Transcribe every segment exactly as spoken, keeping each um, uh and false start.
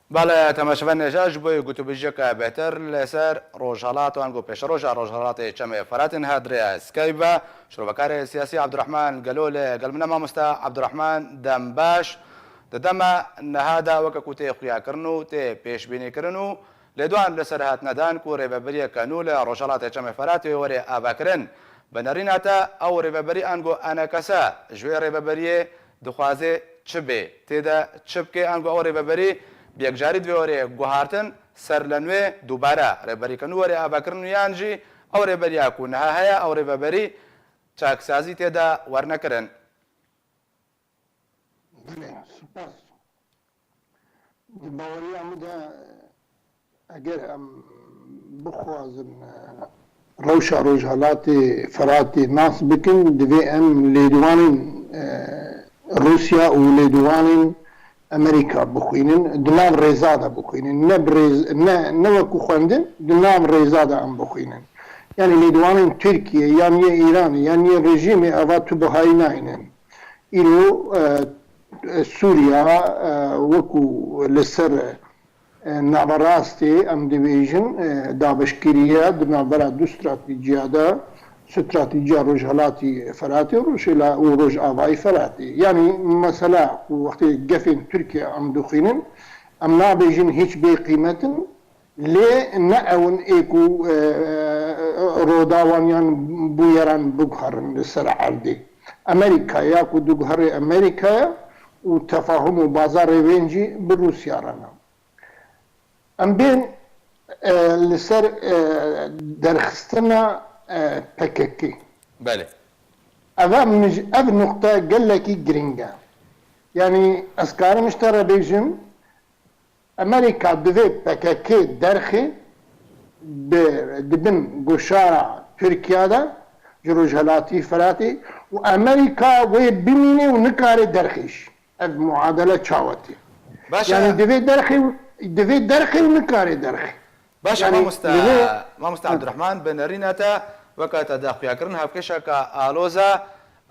Bale, temaşevanên hêja, ji bo gotûbêjiyeke bêhtir li ser Rojhelat û ango pêşeroja Rojhelatê Çemê Feratê niha di rêya Skype ve şrovekarê siyasî Abdurrahman Gelo li gel min e. Mamoste Abdurrahman, dem baş. Di dema niha de weke ku tê xuyakirin û tê pêşbînîkirin û lêdwan li ser hatine dan ku rêveberiyeke nû li Rojhelatê Çemê Feratê were avakirin. Bi nerîna te ew rêveberî ango enekese ji wê rêveberiyê dixwaze çi bê? Tê de çi bike ango ew rêveberî bi yekcarî divê were guhartin, ser li nû dubare rêberîke nû were avakirin û yan jî ew rêberiya ku niha heye, ew rêveberî çaksazî tê de werne kirin? Belê, spas. Di baweriya min de, eger em bixwazin, e, rewşa Rojhelatê Feratê nas bikin, divê em lêdwanên, e, Rûsya û lêdwanên Amerîka bixwînin, di nav rêza de bixwînin. Ne bi rêz-, ne, ne wekû xwendin, di nav rêza de em bixwînin. Yanî lêdwanên Tirkiye, yan yê Îranê, yan yê rejîmê, eva tu bihayî nayînin. Îro, e, Sûriya, e, wekû li ser, e, naverastê, em dibêjin, e, dabeşkirî ye di navbera du stratîciya de, stratîciya Rojhelatî Feratê û Rojhêla-, û Rojavayî Feratê. Yanî mesela ku wextê gefên Tirkiye em dixwînin, em nabêjin hîç bê qîmet in, lê ne ew in ê ku, e, e, rodawan yan bûyeran biguherin li ser erdê. Amerîka ya ku diguherê Amerîka ye û tefahum û bazarê wên jî bi Rûsya re ne. Em bên, e, li ser, e, derxistina, e, P K K. Belê. Eva mij-, ev nuqte gelekî giring e. Yanî ez karim ji te re bêjim, Amerîka divê P K K derxê bi, di bin goşara Tirkiye de ji Rojhelatî Firatê û Amerîka wê bimîne û nikare derxê jî. Ev muadele çawa tê? Baş e. Yanî divê derxê, divê derxê û nikare derxê. Baş e, Yanî mamoste, divê mamoste Abdurrahman, bi nerîna te, weke te daxuyakirin, hevkêşeke aloz e.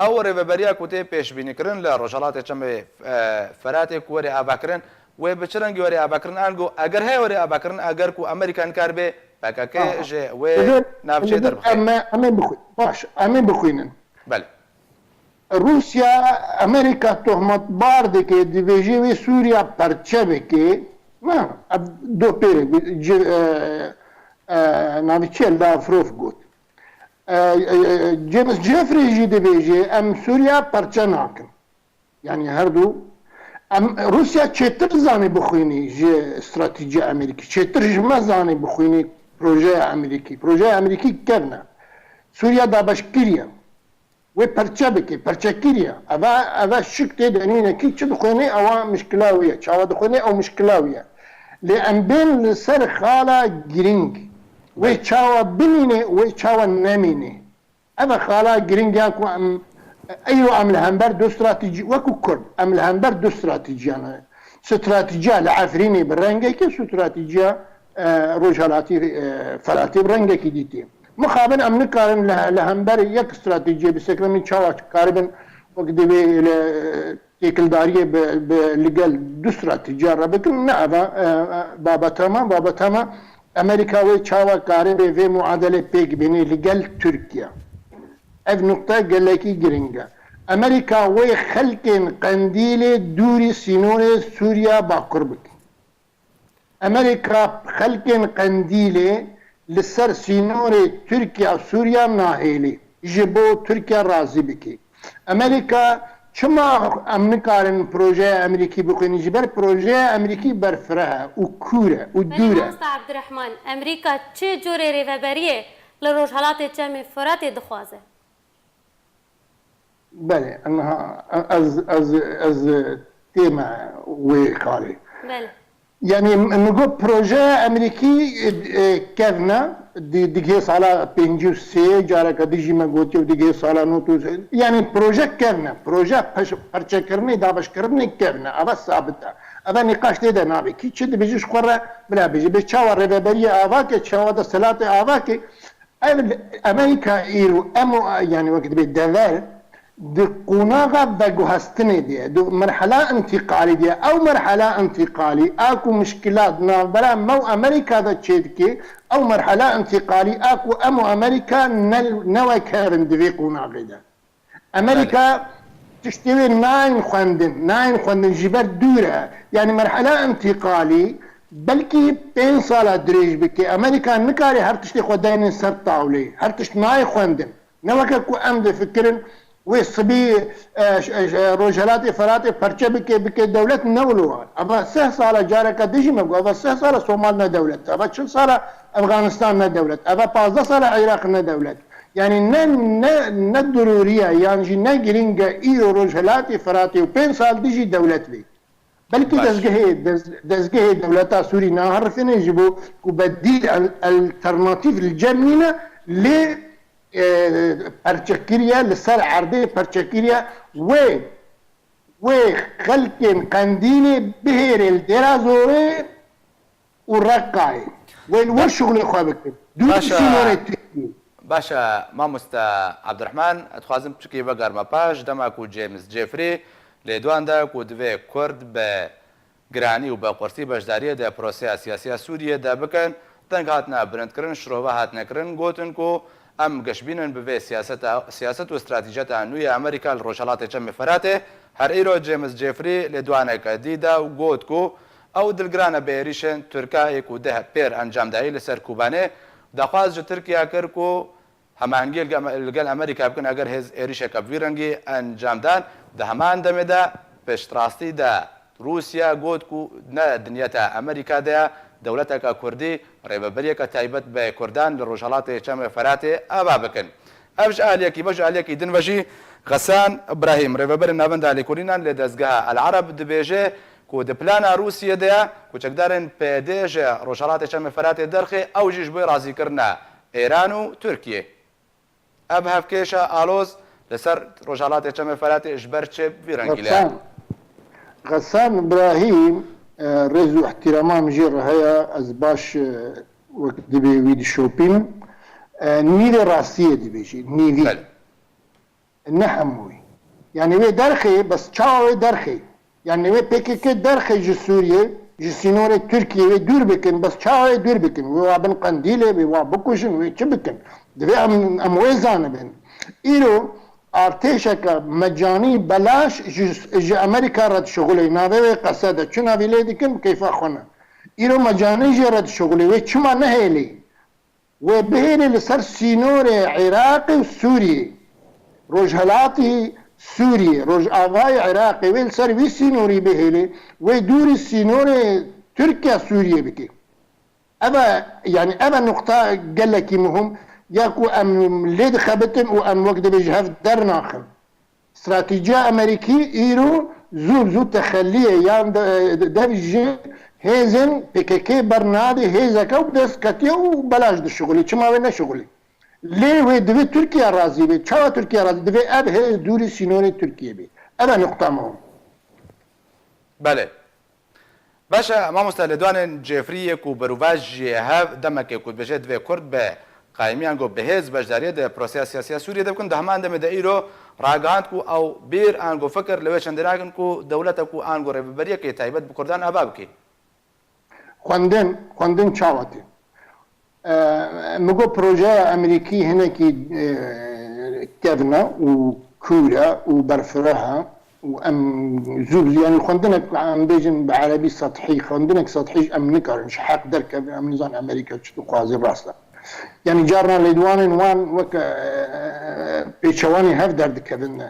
Ew rêveberiya ku tê pêşbînîkirin li Rojhelatê Çemê, e, Feratê ku were avakirin, wê bi çi rengî were avakirin? Ango eger heye were avakirin, eger ku Amerîka nikaribe P K K Aha. ji wê Divê, navçeyê divê derbixe? Em ê, em ê bixwî-, baş, em ê bixwînin. Belê. Rûsya Amerîka tohmetbar dike, dibêje wê Sûriya perçe bike. Na, ev do pêre, ci-, e, e, navê çi ye? Lavrov got. E, e, e, James Jeffrey jî dibêje, em Sûriya perçe nakin. Yanî her du, em, Rûsya çêtir zanî bixwînî ji stratîjiya Amerîkî. Çêtir ji me zanî bixwînî projeya Amerîkî. Projeya Amerîkî kevn e. Sûriya dabeşkirî ye. Wê perçe bike, perçekirî ye. Eva, eva şik tê de nîne kî çi dixwêne, ewa mişkila wî ye. Çawa dixwêne, ew mişkila wî ye. Lê em bên li ser xala girîng. Wê çawa bimîne, wê çawa nemîne. Ev e xala girîng ya ku em, eyro em li hember du stratejî, wekî Kurd, em li hember du stratejîyan e. Stratejîya li Efrînê bi rengekî, stratejîya, e, Rojhelatî, e, Feratê bi rengekî dîtî. Mixabin em nikarin li, li hember yek stratejiyê bisekrin, min çawa karibin wek divê li, têkildariyê bi, bi, li gel du stratejiya re bikin, ne eva, e, e, babeta me, babeta me Amerîka wê çawa karibe vê muadelê pêk bîne li gel Tirkiye. Ev nuqte gelekî giring e. Amerîka wê xelkên Qendîlê dûrî sînorê Sûriya bakur bike. Amerîka xelkên Qendîlê li ser sînorê Tirkiye-Sûriye nahêlî, ji bo Tirkiye razî bikî. Amerîka çima em nikarin projeya Amerîkî bixwînin? Ji ber projeya Amerîkî berfireh e û kûr e û Belê dûr e. Mamoste Abdurrahman, Amerîka çi curê rêveberiyê li Rojhelatê Çemê Firatê dixwaze? Belê, niha ez, ez, ez tême wê xalê. Belê. Yanî min got projeya Amerîkî, e, e, kevn e, di, digihê sala pêncî û sê, careke din jî me gotiye û digihê sala nod û sê. Yanî proje kevn e, proje peş-, perçekirinê, dabeşkirinê kevn e. Eva sabit e. Eva nîqaş tê de nabe. Kî çi dibêje ji xwe re bila bêje. Bê çawa rêveberiye ava ke, çawa desthilatê ava ke, Ev Amerîka îro, em û, yanî wek dibê dever, Di qonaxa veguhestinê de ye, di merhela întîqalî de ye. Ew merhela întîqalî a ku mişkilat navbera me û Amerîka de çêdike, ew merhela întîqalî a ku em û Amerîka ne, ne wek hev in di vê qonaxê de. Amerîka tiştê wê nayên xwendin, nayên xwendin, ji ber dûr e. Yanî merhela întîqalî belkî pênc sala dirêj bike. Amerîka nikare her tiştê xwe deynin ser tawlê. Her tişt nayê xwendin. Ne weke ku em difikirin wê sibî, e, ş-, e, ş-, e, Rojhelatê Feratê perçe bike, bike dewlet, ne wilo war. Eva sih sala careke dijî me got, eva sih sala Somal ne dewlet e, eva çil sala Efxanistan ne dewlet, eva pazdeh sala Iraq ne dewlet. Yanî ne, ne, ne dirûrî ye, yan jî ne girîng e îro Rojhelatê Feratê û pênc sal dijî dewlet bê. Belkî Baş. dezgehê, dez-, dezgehê dewleta Sûrî naherifêne ji bo ku bedîl, al-, alternatîf li cem nîne, lê, e, perçekiriye, li ser erdê perçekiriye, wê, wê xelkên Qendîlê bihêrê li Dêra Zorê û Reqayê. Wê li wir şixulê xwe bikin. Dûr Baş e. sînorê Tirkiyê. Baş e, mamoste Abdurrahman, ez dixwazim piçekî vegerme paş, dema ku James Jeffrey lê dwan de ku divê Kurd bi giranî û bi qursî beşdariyê di proseya siyasiya Sûriyê de bikin, deng hatine bilindkirin, şirove hatine kirin, gotin ku em geşbîn in bi vê siyaseta, siyaset û stratejiyeta nû ya Amerîka li Rojhelatê Çemê Feratê. Her îro James Jeffrey lê dwaneke dî da û got ku ew dilgiran e bi êrîşên Tirka yê ku deh pêr encam dayî li ser Kobanê, daxwaz ji Tirkiye kir ku hemahengiyê li gel, li gel Amerîka bikin eger hêz êrîşeke bi vî rengî encam dan. Di heman demê de piştrastî de Rûsya got ku ne di niyeta Amerîka de ye dewleteke Kurdî rêveberiyeke taybet bi Kurdan li Rojhelatê Çemê Feratê ava bikin. Ev ji aliyekî ve, ji aliyekî din ve jî Xesan Brahîm, rêveberê Navenda Lêkolînan li dezgeha El Ereb dibêje ku di plana Rûsiyê de ye ku çekdarên P D ji Rojhelatê Çemê Feratê derxê, ew jî ji bo razîkirina Êran û Tirkiyê. Ev hevkêşa aloz li ser Rojhelatê Çemê Feratê ji ber çi bi vî rengî lê? Xesan, Xesan Brahîm, e, rêz û ihtirama min jê re heye, ez baş, e, wek divê wî dişopînim. E, nîvê rastiyê dibêjî, nîvî. Belê. Ne hemûyî. Yanî wê derxê, bes çawa wê derxê? Yanî wê P K K derxê ji Sûriyê, ji sînorê Tirkiyê wê dûr bikin, bes çawa wê dûr bikin? Wê wa bin qendîlê, wê wa bikujin, wê çi bikin? Divê em, em wê zanibin. Îro artêşeke mecanî belaş ji, ji Amerîka re dişixulê. Navê wê Qesed e. Çi navî lê dikin, bi keyfa xwe ne. Îro mecanî jê re dişixulê. Wê çima nehêlî? Wê bihêlê li ser sînorê Iraqê û Sûriyê. Rojhelatî Sûriyê, Rojavayê Iraqê, wê li ser wî sînorî bihêlê, wê dûrî sînorê Tirkiye Sûriyê bike. Ev e, yanî ev e nuqta gelekî muhim ya ku em lê dixebitin û em wek divê ji hev dernaxin. Stratejiya Amerîkî îro zû bi zû texeliyê yan de, de, dev ji hêzên P K K bernadê, hêzeke û dest ketiye û belaş dişixulî. Çima wê neşixulî? Lê wê divê Tirkiye razî be. Çawa Tirkiye razî? Divê ev hêz dûrî sînorê Tirkiye be. Ev e nuqta muhim. Belê. Baş e, mamoste, lêdwanên Cêfrî yê ku berovajiyê hev demekê ku dibêje divê Kurd bi qaymiyan ku bi hêz beşdariyê di proseya siyasiya Sûriyê de bikin, di heman demê de îro ragihand ku ew bîr ango fikir li wê çendê nakin ku dewlete ku ango rêveberiyekê taybet bi Kurdan ava bike. Xwendin, xwendin çawa tê? E, min got projeya Amerîkî hinekî, e, kevn e û kûr e û berfireh e û em zû, yanî xwendinek, em bêjin bi erebî sethî, xwendinek sethî em nikarin ji heq derkevin, em nizan Amerîka çi dixwaze rast e. Yanî carna lêdwanên wan weke, e, pêçewanê hev derdikevin,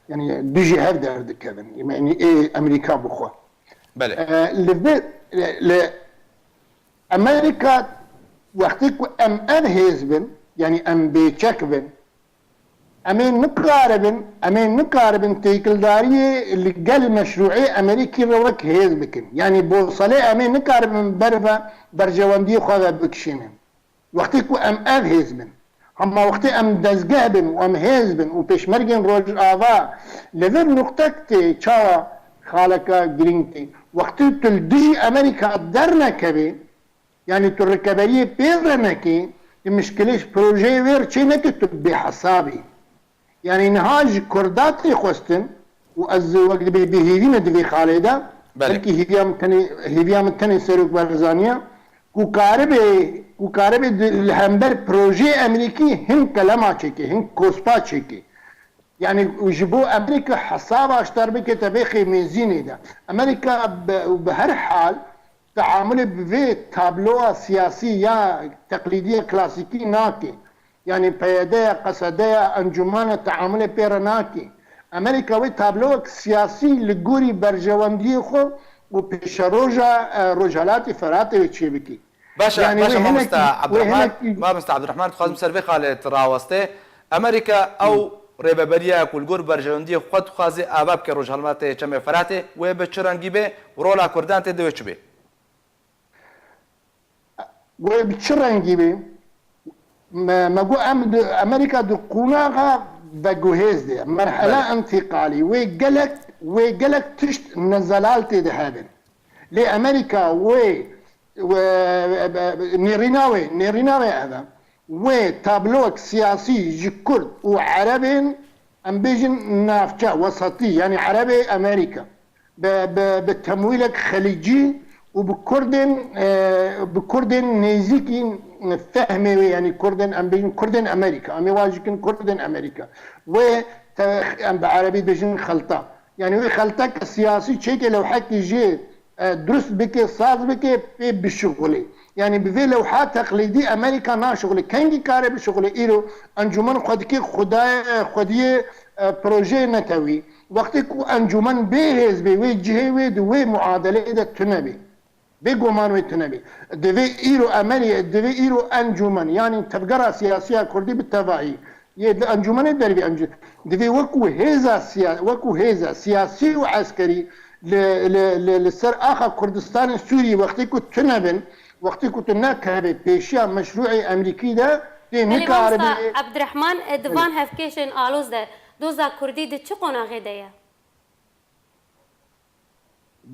yanî dijî hev derdikevin. Yanî ê Amerîka bixwe. Belê. E, li vê, li, li Amerîka wextê ku em ev hêz bin, yanî em bêçek bin, em ê nikaribin, em ê nikaribin têkildariyê li gel meşrûê Amerîkî re wek hêz bikin. Yanî bosalê em ê nikaribin ber ve berjewendiyê xwe ve bikişînin. Wextê ku em ev hêz bin, hema wextê em dezgeh bin û em hêz bin û pêşmergên Rojava li vir nuqtek tê, çawa xaleka girîng tê. Wextê tu li dijî Amerîka dernekevî, yanî tu rikeberiyê pê re nekî, tu mişkilê projeyê wê re çê nekî, tu bêhesab î. Yani niha ji Kurda tê xwestin û ez wek dibê bêhêvî me di vê xalê de, Belê. belkî hêviya min tenê, hêviya min tenê Serok Barzanî ye, ku karibe, ku karibe di, li hember projeyê Amerîkî hin kelema çêke, hin kospa çêke. Yani ji bo Amerîka hesaba ji ter bike te bêxê mêzînê de. Amerîka bi, bi her hal teamulê bi vê tabloya siyasî ya teqlîdî ya klasîkî nake. Yani P Y D ya, Qesede ya, encûmana teamulê pê re nake. Amerîka wê tabloyek siyasî li gorî berjewendiyê xwe û pêşeroja, e, Rojhelatê Feratê wê çêbike. Baş e, Yani baş e wê mamosta hinek, wê Abdurrahman. hinek Mamosta Abdurrahman, dixwazim ser vê xalê tu rawestê. Amerîka ew rêveberiya ku li gor berjewendiyê xwe dixwaze ava bike Rojhelatê Çemê Feratê, wê bi çi rengî be, rola Kurdan tê de wê çi be? Wê bi çi rengî be? Me, me got em di, Amerîka di qonaxa veguhêz de ye. Merhela Belê. entîqalî. Wê gelek, wê gelek tişt nezelal tê de hebin. Lê Amerîka wê, wê, nêrîna wê, nêrîna wê ev e. Wê tabloyek siyasî ji Kurd û Erebên, em bêjin navçe, wesatî, yani Erebê Amerîka. Bi, bi, bi temwîlek xelîcî û bi Kurdên, e, bi Kurdên nêzîkî fehmê wê, yani Kurdên, em bêjin Kurdên Amerîka, em ê wajikin Kurdên Amerîka. Wê te, em bi erebî dibêjin xelta. Yani wê xelteke siyasî çêke lewhekî jê, e, durust bike, saz bike, pê bişuxulê. Yani bi vê lewha teqlîdî Amerîka naşuxulê. Kengî kare bişuxulê? Îro encûmen xwe dike xwedayê, xwediyê, e, projeyê netewî. Wextê ku encûmen bê hêz bê, wê cihê wê di wê muadeleyê de tune bê. Bê guman wê tune bê. Divê îro Amerî-, divê îro encûmen, yanî tevgera siyasiya Kurdî bi tevahî yê di encûmenê dervî encû-, divê wekû hêza siya-, wekû hêza siyasî û eskerî li, li, li, li ser axa Kurdistanê Sûriyê wextê ku tune bin, wextê ku tu nekevê pêşiya meşrûê Amerîkî de tê Belê, nikaribe. Mamosta Ebdirehman, e, di van hevkêşên aloz de doza Kurdî di çi qonaxê de ye?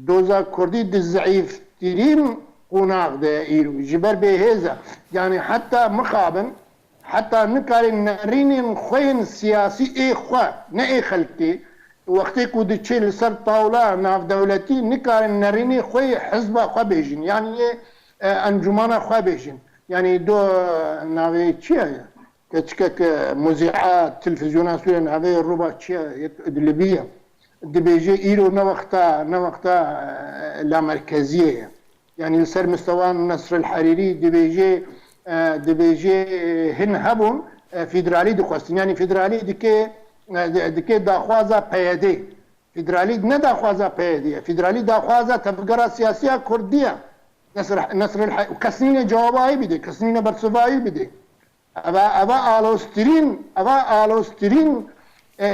Doza Kurdî di zeîftirîn qonax de ye îro. Ji ber bêhêz e. Yani heta mixabin, heta nikare nerînên xwe yên siyasî ê xwe, ne ê xelkê, wextê ku diçe li ser tawla navdewletî, nikare nerînê xwe yê hizba xwe bêjin. Yani yê, e, encûmana xwe bêjin. Yani do, e, navê çi ye? Keçikek, e, muzîa televîzyona Sûriye navê Ruba çi ye? Yê Idlibî ye. Dibêje îro ne wexta, ne wexta, e, lamerkeziyê ye. Yani li ser mistewa Nesr el Herîrî dibêje, e, dibêje, e, hin hebûn, e, federalî dixwestin. Yani federalî dike, e, di-, dike daxwaza P Y D. Federalî ne daxwaza P Y D ye. Federalî daxwaza tevgera siyasiya Kurdî ye. Nesr, Nesr el He-, kes nîne cewaba wî bide, kes nîne bersiva wî bide. Eva, eva aloztirîn, eva aloztirîn, e,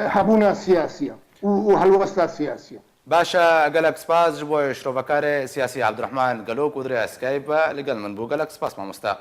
hebûna siyasî ye û, û helwesta siyasî ye. Baş e, gelek spas ji bo şirovekarê siyasî Abdurrahman Gelo ku di rêya Skype ve li gel min bû. Gelek spas mamosta.